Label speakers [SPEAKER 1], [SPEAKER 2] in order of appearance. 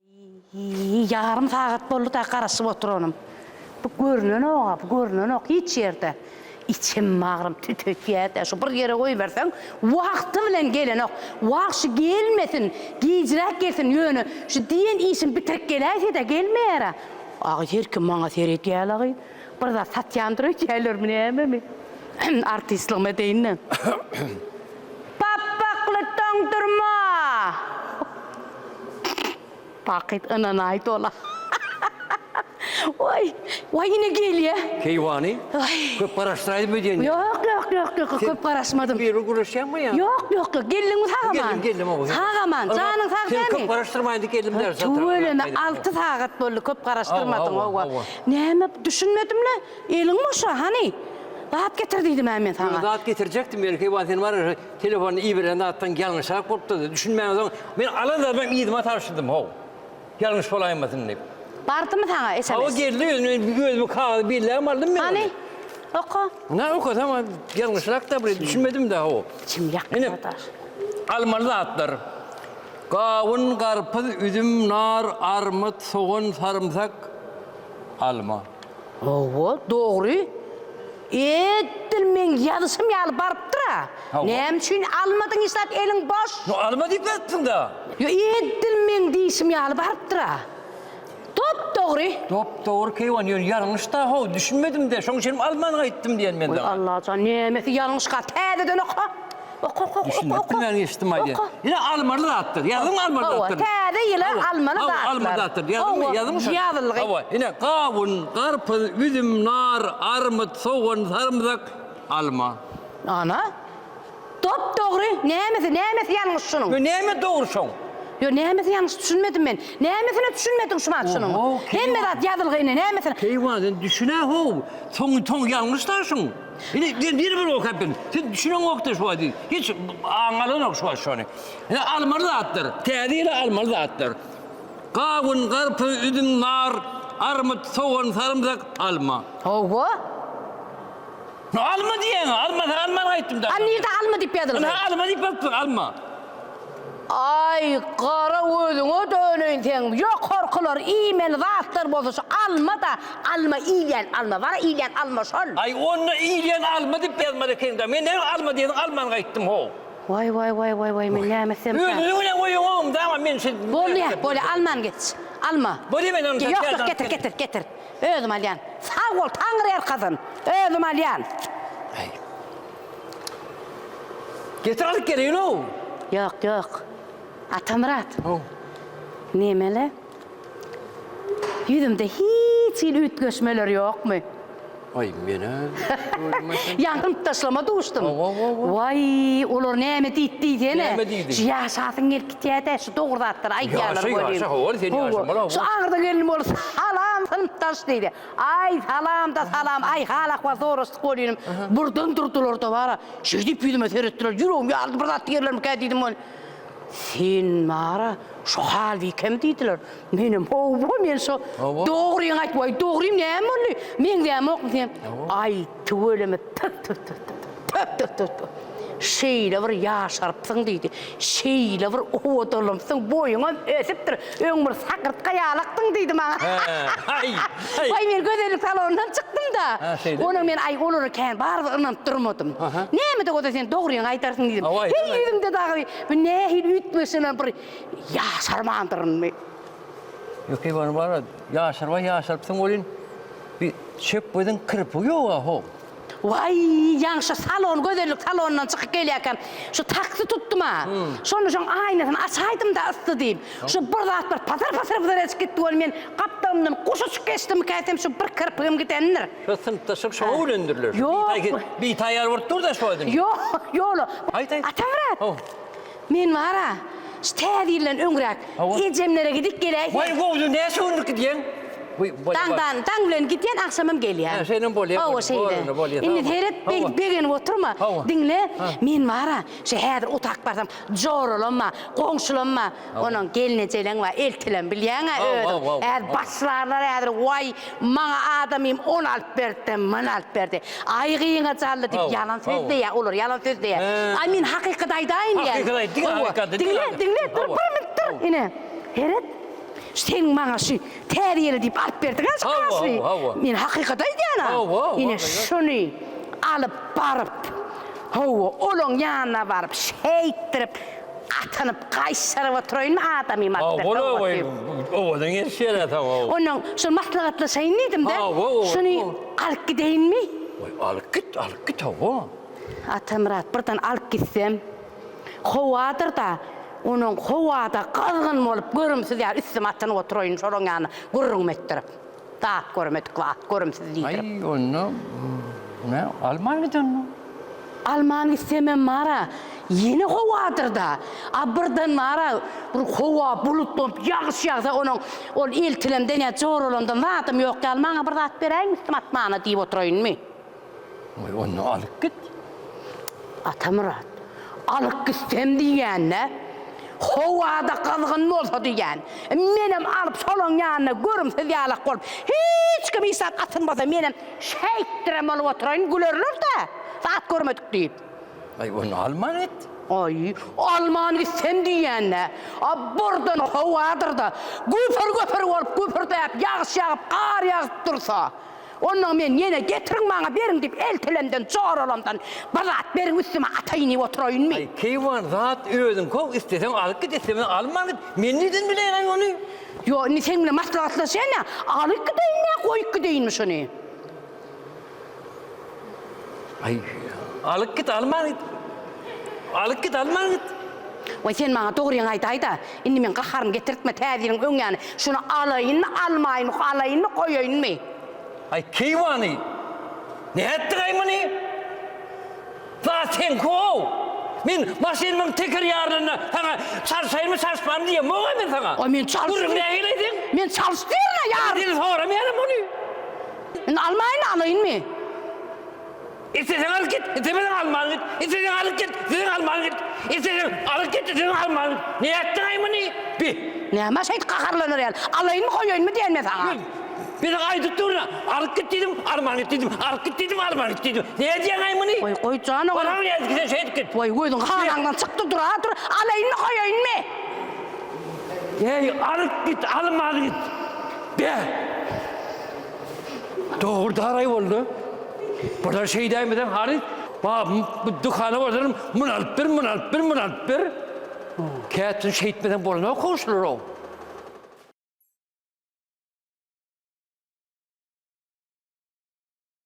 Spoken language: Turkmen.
[SPEAKER 1] Ýarym sagat boldy-da garaşyp oturanym. Bu görnenok-a, bu görnenok hiç ýerde. Içim bagrym tütetýär-dä, şu bir ýere goýberseň, wagty bilen gelenok. Wah, şu gelmesin, gijräk gelsin, ýöne şu diýen işimi bitirip geläýse-de gelmeýär-ä. Agy, her kim maňa seredýär-le gyz. Bir zat satýandyr öýdýärlermi, nämemi? Artistligimi edeýin-de. Papakly doňdurma! Bakyt ynanaýdy ola. Waý, waý ine gelýä.
[SPEAKER 2] Keýwany, köp garaşdyraýdym öýdýän.
[SPEAKER 1] Ýok, ýok, ýok, ýok, köp garaşmadym.
[SPEAKER 2] Bir gürleşýäňmi ýa?
[SPEAKER 1] Ýok, ýok, ýok. Geldiňmi sag-aman?
[SPEAKER 2] Geldim, geldim, hawa.
[SPEAKER 1] Sag-aman, janyň sag dälmi?
[SPEAKER 2] Seni köp garaşdyrmaýyn diýip geldim däl.
[SPEAKER 1] Tüweleme, alty sagat boldy, köp garaşdyrmadyň, hawa. Näme, düşünmedim-le, eliň boş-a, hany? Zat getir diýdim-ä men saňa.
[SPEAKER 2] Ýok, zat getirjekdim, ýöne Keýwany sen bar, Telefony iberen zatdan ýalňyşrak bolupdyr-da, düşünmänsoň, men alan zadymy yzyma tabşyrdym, how. Ýalňyş bolaýmasyn diýip.
[SPEAKER 1] Bardymy saňa sms?
[SPEAKER 2] Hawa, geldi, men özüme kagyz belläp aldym men ony.
[SPEAKER 1] Hany, oka.
[SPEAKER 2] Na, okasam, ýalňyşrak-da bir, düşünmedim-de, how.
[SPEAKER 1] Içim ýakýar daş.
[SPEAKER 2] Almaly zatlar. Gawun, garpyz, üzüm, nar, armyt, sogan, sarymsak, alma.
[SPEAKER 1] Hawa, dogry. Edil meň ýazyşym ýaly barypdyr-a. Näme üçin almadyň hiç zat, eliň boş?
[SPEAKER 2] No, alma diýip ýazypsyň-da.
[SPEAKER 1] Ýo, edil meň diýşim ýaly barypdyr-a. Dop-dogry.
[SPEAKER 2] Dop-dogry, Keýwan, ýöne ýalňyş-da, how, düşünmedim-de, şoň üçinem alman gaýtdym diýen men
[SPEAKER 1] Oý,
[SPEAKER 2] saňa.
[SPEAKER 1] Allajan, nämesi ýalňyşka, täzeden oka. Oka, oka, oka,
[SPEAKER 2] Düşünip
[SPEAKER 1] oka.
[SPEAKER 2] bilmän geçdim aýdýan.
[SPEAKER 1] Oka.
[SPEAKER 2] Ine almaly zatlar. Ýazdyňmy almaly
[SPEAKER 1] Hawa,
[SPEAKER 2] zatlar?
[SPEAKER 1] täze ýyla almaly
[SPEAKER 2] Hawa,
[SPEAKER 1] zatlar.
[SPEAKER 2] almaly zatlar. Ýazdyňmy?
[SPEAKER 1] Hawa,
[SPEAKER 2] Ýazdyňmy şony?
[SPEAKER 1] ýazylgy.
[SPEAKER 2] Hawa, ine gawun, garpyz, üzüm, nar, armyt, sogan, sarymsak, alma.
[SPEAKER 1] Ana. Dop-dogry. Nämesi, nämesi ýalňyş şunuň?
[SPEAKER 2] Ýo, näme dogry şoň?
[SPEAKER 1] Ýo, nämesi ýalňyş düşünmedim men. Nämesine düşünmediň şumat şunuň?
[SPEAKER 2] Oho, keýwan.
[SPEAKER 1] Hemme zat ýazylgy ine, nämesine?
[SPEAKER 2] Keýwan, sen düşün-ä how. Soňy, soňy ýalňyş-da şuň. Ine, men bir bir okap berdim. Sen düşüneňok-da şu wagt. Hiç aňyň alanok şu wagt şony. Ine, almaly zatlar. Täze ýyla almaly zatlar. Gawun, garpyz, üzüm, nar, armyt, sogan, sarymsak, alma.
[SPEAKER 1] Hawa.
[SPEAKER 2] No, alma diýýäň-ä. Alma, sen almany aýtdym da.
[SPEAKER 1] A nirde alma diýip ýazylgy?
[SPEAKER 2] Ynha, alma diýip ýazypdyr, alma.
[SPEAKER 1] Aý, gara gözüňe döneýin seň. Ýokarkylar iýmeli zatlar bolsa şu alma-da, alma iýilýän alma, bar-a iýilýän alma şol.
[SPEAKER 2] Aý, onda iýilýän alma diýip ýazmaly ekeniň-dä. Men näme alma diýeniň almany gaýtdym how.
[SPEAKER 1] Waý, waý, waý, waý, waý, men näme etsemkäm?
[SPEAKER 2] Özüňi bilen goýaňogam dama men şu.
[SPEAKER 1] Bolýa, bolýa, alman geç. Alma.
[SPEAKER 2] Bolýa men ony
[SPEAKER 1] Ýok, ýok, getir, getir, getir. Özüm alýan. Sag bol, Taňry ýalkasyn. Özüm alýan.
[SPEAKER 2] Aý. Getir alyp geleýin-ow.
[SPEAKER 1] Ýok, ýok. Atamyrat.
[SPEAKER 2] How.
[SPEAKER 1] Nemele? Ýüzümde hiç hili üýtgeşmeler ýokmy?
[SPEAKER 2] Aý, men-ä görmedim.
[SPEAKER 1] Ýaňy synpdaşlama duşdum.
[SPEAKER 2] Hawa, hawa.
[SPEAKER 1] Waý, olar näme diýdi diýsene.
[SPEAKER 2] Näme diýdi?
[SPEAKER 1] Şu ýaşasyň gelip gitýä-dä, şu dogry zatlary aýdýarlar
[SPEAKER 2] Ýaşa,
[SPEAKER 1] welin.
[SPEAKER 2] ýaşa, hawa, sen ýaşamaly, hawa.
[SPEAKER 1] Şu aňyrda gelnim bolsa, Salam, synpdaş diýdi. Aý, salam-da salam, aý, hal-ahwal soraşdyk welinim, birden durdular-da bar-a, şeýdip ýüzüme seretdiler, ýüregim ýaryldy, bir zat diýerlermikä diýdim welin, Sen bar-a, şo Halbikemi diýdiler. Menem, Hawa, men şo. Dogryňy aýt, waý, dogrym näme boldy? Meňzämokmy sen? Aý, tüweleme, tüh-tüh-tüh-tüh, tüh-tüh-tüh-tüh. Şeýle bir ýaşarypsyň diýdi. Şeýle bir owadanlanypsyň, boýuňam ösüpdir. Öň bir sakyrtga ýalakdyň diýdi maňa. Waý, men gözellik salonyndan çykdym-da. Onuň men, aý, olara kän barybir ynanyp durmadym. Näme-de bolsa sen dogryňy aýdarsyň diýdim. Heý, ýüzümde dagy bu nähili üýtgeşenem bir ýaşarmandyrynmy?
[SPEAKER 2] Ýok, Iwan bar-a, ýaşarma ýaşarypsyň welin, bir çep gözüň kirpigi ýog-a, how.
[SPEAKER 1] Waý, ýaňy şu salon, gözellik salonyndan çykyp gelýärkäm, şu taksi tutdum-a. Şonda şoň aýnasyny açaýdym-da yssy diýip. Şu bir zatlar pasyr-pasyr-pasyr edip gitdi welin, men gapdalymdan guş uçup geçdimikä diýsem, şu bir kirpigim gidendir.
[SPEAKER 2] Şo synpdaşlyk şoňa öwrendirler.
[SPEAKER 1] Ýok.
[SPEAKER 2] Bitaýýar bolup dur-da şo indi.
[SPEAKER 1] Ýok, ýola.
[SPEAKER 2] Aýt, aýt.
[SPEAKER 1] Atamyrat.
[SPEAKER 2] Hawa.
[SPEAKER 1] Men bar-a, şu täze ýyldan öňräk ejemlere gidip geläýsem.
[SPEAKER 2] Waý, gowudy, näçe günlük gidýäň?
[SPEAKER 1] Daňdan, daň bilen gidýän, agşamam gelýän.
[SPEAKER 2] Hä, şeýdem bolýar.
[SPEAKER 1] Hawa, şeýle.
[SPEAKER 2] Bolýar,
[SPEAKER 1] Indi seret, beýdip begenip oturma. Diňle, men bar-a, şu häzir otap barsam, joralam bar, goňşulam bar. Onuň gelnejeleň bar, eltilem bilýäň-ä özüň. Häzir başlarlar häzir, waý, maňa adamym ony alyp berdi-de, muny alyp berdi. Aý gyňa jally diýip ýalan sözleýär, olar ýalan sözleýär. Aý men hakykat aýdaýyn diýýän.
[SPEAKER 2] Hakykat aýt, diňe hakykat.
[SPEAKER 1] Diňle, diňle, dur, bir minut dur. Ine, seret. Sen maňa şu Täze ýyly diýip alyp berdiň-ä şu
[SPEAKER 2] Hawa,
[SPEAKER 1] kaşy.
[SPEAKER 2] hawa, hawa.
[SPEAKER 1] Men hakykat aýdýan-a.
[SPEAKER 2] Hawa, hawa,
[SPEAKER 1] Ine,
[SPEAKER 2] hawa.
[SPEAKER 1] şuny alyp baryp, hawa, olaň ýanyna baryp, şeýtdirip, atynyp, gaýşaryp oturaýynmy adamym alyp
[SPEAKER 2] Hawa,
[SPEAKER 1] berse,
[SPEAKER 2] hawa,
[SPEAKER 1] owadan diýip.
[SPEAKER 2] owadan gelişýär-ä saňa, hawa.
[SPEAKER 1] Onnoň şol maslahatlaşaýyn diýdim-de,
[SPEAKER 2] Hawa, hawa,
[SPEAKER 1] şuny
[SPEAKER 2] hawa.
[SPEAKER 1] alyp gideýinmi?
[SPEAKER 2] Goý, alyp git, alyp git, hawa.
[SPEAKER 1] Atamyrat, birden alyp gitsem, howadyr-da, onuň howada gyzgyn bolup, görümsiz ýaly üstüme atynyp oturaýyn, şolaň ýanyna gürrüňimi etdirip. Zat görmedik, zat görümsiz diýdirip.
[SPEAKER 2] Aý, onda, nä, alman git onda.
[SPEAKER 1] Alman gitsemem bar-a, ýene howadyr-da. A birden bar-a, bir howa bulutlanyp, ýagyş ýagsa, onuň ol eltilemden ýa joralamdan zadym ýok ýaly, maňa bir zat beräýiň üstüme atmana diýip oturaýynmy?
[SPEAKER 2] Goý, onda alyp git.
[SPEAKER 1] Atamyrat, alyp gitsem diýýän-dä. Howa-da gyzgyn bolsa diýýän. Menem alyp şolaň ýanyna görümsiz ýalak bolup, hiç kim hiç zat atynmasa menem şeýtdirem bolup oturaýyn, gülerler-dä, zat görmedik diýip.
[SPEAKER 2] Aý, onda alman git.
[SPEAKER 1] Aý, alman gitsem diýýän-dä. A birden howadyr-da, güpür-güpür bolup güpürdäp, ýagyş ýagyp, gar ýagyp dursa. Onnoň men ýene getiriň maňa beriň diýip eltilemden, joralamdan bir zat beriň üstüme ataýyn diýip oturaýynmy?
[SPEAKER 2] Aý, keýwan, zat özüňki-ow, isleseň alyp git, islemeseň alman git. Men nirden bileýin-aý ony?
[SPEAKER 1] Ýok, indi seň bilen maslahatlaşaýyn-a, alyp gideýinmi ýa goýup gideýinmi şuny?
[SPEAKER 2] Aý, alyp git, alman git. Alyp git, alman git.
[SPEAKER 1] Waý, sen maňa dogryňy aýdaý-da. Indi meň gaharymy getirtme, täze ýylyň öň ýany. Şuny alaýynmy, almaýynmy, alaýynmy, goýaýynmy?
[SPEAKER 2] Aý, keýwany! Nätdiň-aý muny? Zat seňki-ow! Men maşynymyň teker ýarylanda saňa çalşaýynmy, çalyşmanmy diýemok-a men saňa.
[SPEAKER 1] Aý, men çalyş.
[SPEAKER 2] Gürrüň nähili seň?
[SPEAKER 1] Men çalyş diýerin-ä, ýar.
[SPEAKER 2] Seni soramaýanam ony.
[SPEAKER 1] Indi almaýynmy, alaýynmy?
[SPEAKER 2] Isleseň alyp git, islemeseň alman git. Isleseň alyp git, isleseň alman git. Isleseň alyp git, isleseň alman git. Nätdiň-aý muny? Bi.
[SPEAKER 1] Näme şeýdip gaharlanar ýaly? Alaýynmy, goýaýynmy diýen men saňa.
[SPEAKER 2] Men saňa aýdyp durun-a, alyp git diýdim, alman git diýdim, alyp git diýdim, alman git diýdim. Nädýäň-aý muny?
[SPEAKER 1] Goý, goý, jan ogul.
[SPEAKER 2] Baraň nädip gitseň şeýdip git.
[SPEAKER 1] Goý, gözüň hanaňdan çykdy, dur-a, dur. Alaýynmy, goýaýynmy?
[SPEAKER 2] Eý, alyp git, alman git. Be! Dogry daraý boldy. Bular şeýdäýmeseň haryt, ba, bu dükana barsaň, muny alyp ber, muny alyp ber, muny alyp ber. Kätini şeýtmeseň bolanok-ow şular-ow.